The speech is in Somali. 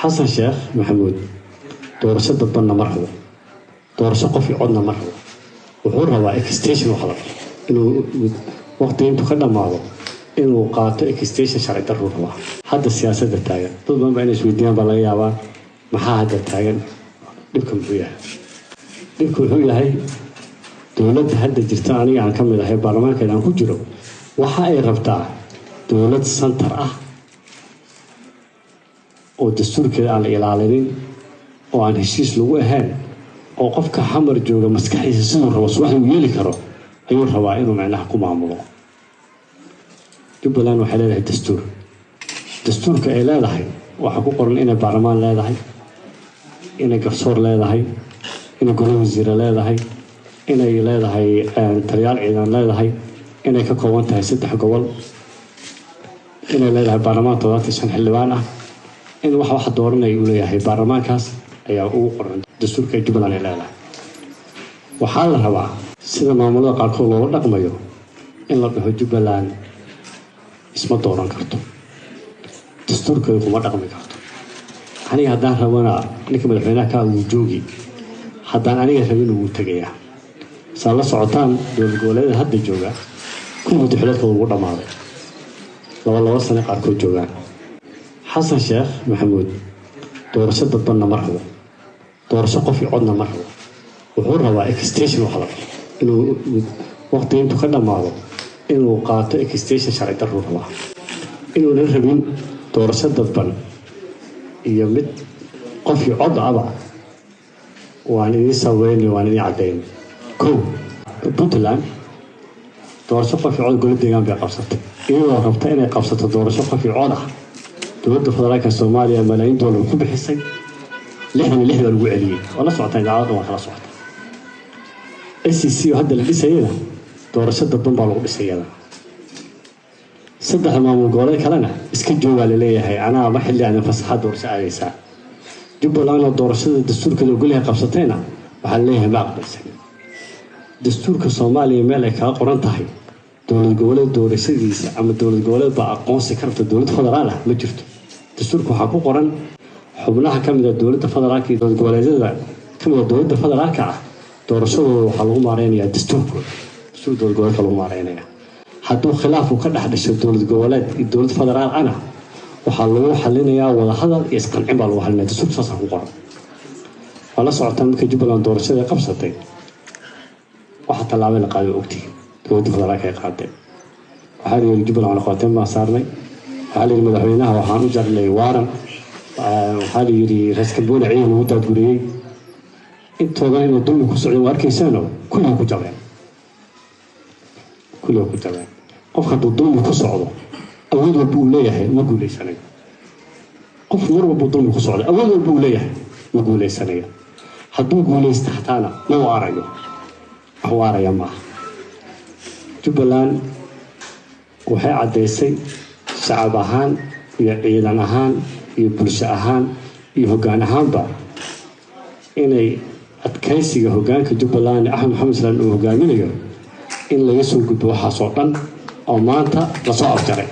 Xasan Sheekh Maxamuud doorasho dadbanna ma rabo, doorasho qof iyo codna ma rabo. Wuxuu rabaa extension, wax la rabo inuu waqti intuu ka dhammaado inuu qaato extension sharci darruu rabaa. Hadda siyaasadda taagan dad badan baa inay isweydiiyaan baa laga yaabaa: maxaa hadda taagan? Dhibka muxuu yahay? Dhibka wuxuu yahay dowladda hadda jirta, aniga aan ka mid ahay, baarlamaankeeda aan ku jiro, waxa ay rabtaa dowlad center ah oo dastuurkeeda aan la ilaalinin oo aan heshiis lagu ahayn, oo qofka Xamar jooga maskaxdiisa siduu rabo subaxdii uu yeeli karo ayuu rabaa inuu micnaha ku maamulo. Jubbaland waxay leedahay dastuur. Dastuurka ay leedahay waxaa ku qoran inay baarlamaan leedahay, inay garsoor leedahay, inay golo wasiire leedahay, inay leedahay taliyaal ciidan leedahay, inay ka kooban tahay saddex gobol, inay leedahay baarlamaan 75 xildhibaan ah, in waxa dooranaya uu leeyahay baarlamaankaas ayaa ugu qoran dastuurka ay Jubbaland ay leedahay. Waxaa la rabaa sida maamulada qaarkood loola dhaqmayo in la dhaho Jubbaland isma dooran karto, dastuurkeedu kuma dhaqmi karto. Aniga haddaan rabana ninka madaxweynaha kaa wuu joogi, haddaan aniga rabin wuu tegayaa. Saa la socotaan, dowlad goboleedyada hadda jooga kuwa muddaxileedkooda ugu dhammaaday, laba laba sane qaarkood joogaan. Xasan Sheekh Maxamuud doorasho dadbanna ma rabo, doorasho qof iyo codna ma rabo. Wuxuu rabaa extension, wax la rabo inuu waqti intuu ka dhammaado inuu qaato extension sharci darruu rabaa. Inuunan rabin doorasho dadban iyo mid qof iyo cod aba waan idiin saweynay, waan idiin caddaynay. Kow, Puntland doorasho qof iyo cod golo deegaan bay qabsatay. Iyadoo rabta inay qabsato doorasho qof iyo cod ah, dowladda federaalka Soomaaliya malaayiin dollar ku bixisay. 66 baa lagu celiyey. Waa la socotaan, idaacadda waa kala socota. SCC oo hadda la dhisayana doorasho dadban baa lagu dhisay iyadana. Saddexda maamul goboleed kalena iska joogaa laleeyahay, anaa ma xilli aadan fasaxa doorasho aadaysaa. Jubbaland oo doorashada dastuurkeeda ogolyahay qabsatayna waxaa laleeyahay ma aqbalsan. Dastuurka Soomaaliya meel ay kaga qoran tahay dowlad goboleed doorashadiisa ama dowlad goboleed baa aqoonsi ka rabta dowlad federaal ah ma jirto. Dastuurka waxaa ku qoran xubnaha ka mid a dowladda federaalka iyo dowlad goboleedyada ka mid a dowladda federaalka ah doorashadooda waxaa lagu maareynayaa dastuurkooda, dastuur dowlad goboleedka lagu maareynaya. Hadduu khilaaf uu ka dhex dhasho dowlad goboleed iyo dowlad federaal ana, waxaa lagu xalinayaa wadahadal iyo isqancin baa lagu xalinaya. Dastuurka saasaa ku qoran. Waa la socotaan, markii Jubbaland doorashada qabsatay waxa tallaabo la qaaday ogtihiin, dowladda federaalka ay qaaday. Waxaa la yidhi Jubbaland cunaqabateyn baan saarnay. Waxaa la yidhi madaxweynaha waxaan u jarnay waaran. Waxaa la yidhi Raaskambooni ciidan lagu daadguriyey. Intoodan inuu dulmi ku socday waa arkaysaano, kulliga ku jabeen, kulliga ku jabeen. Qofka hadduu dulmi ku socdo, awood walba uu leeyahay ma guuleysanayo. Qof mar walba dulmi ku socdo, awood walba uu leeyahay ma guuleysanayo. Hadduu guuleysta xataana ma waarayo, wax waaraya maaha. Jubbaland waxay caddaysay shacab ahaan iyo ciidan ahaan iyo bulsho ahaan iyo hoggaan ahaanba inay adkaysiga hoggaanka Jubbaland Axmed Maxamed Islaan uu hogaaminayo in laga soo gudbo waxaasoo dhan oo maanta lasoo afjaray.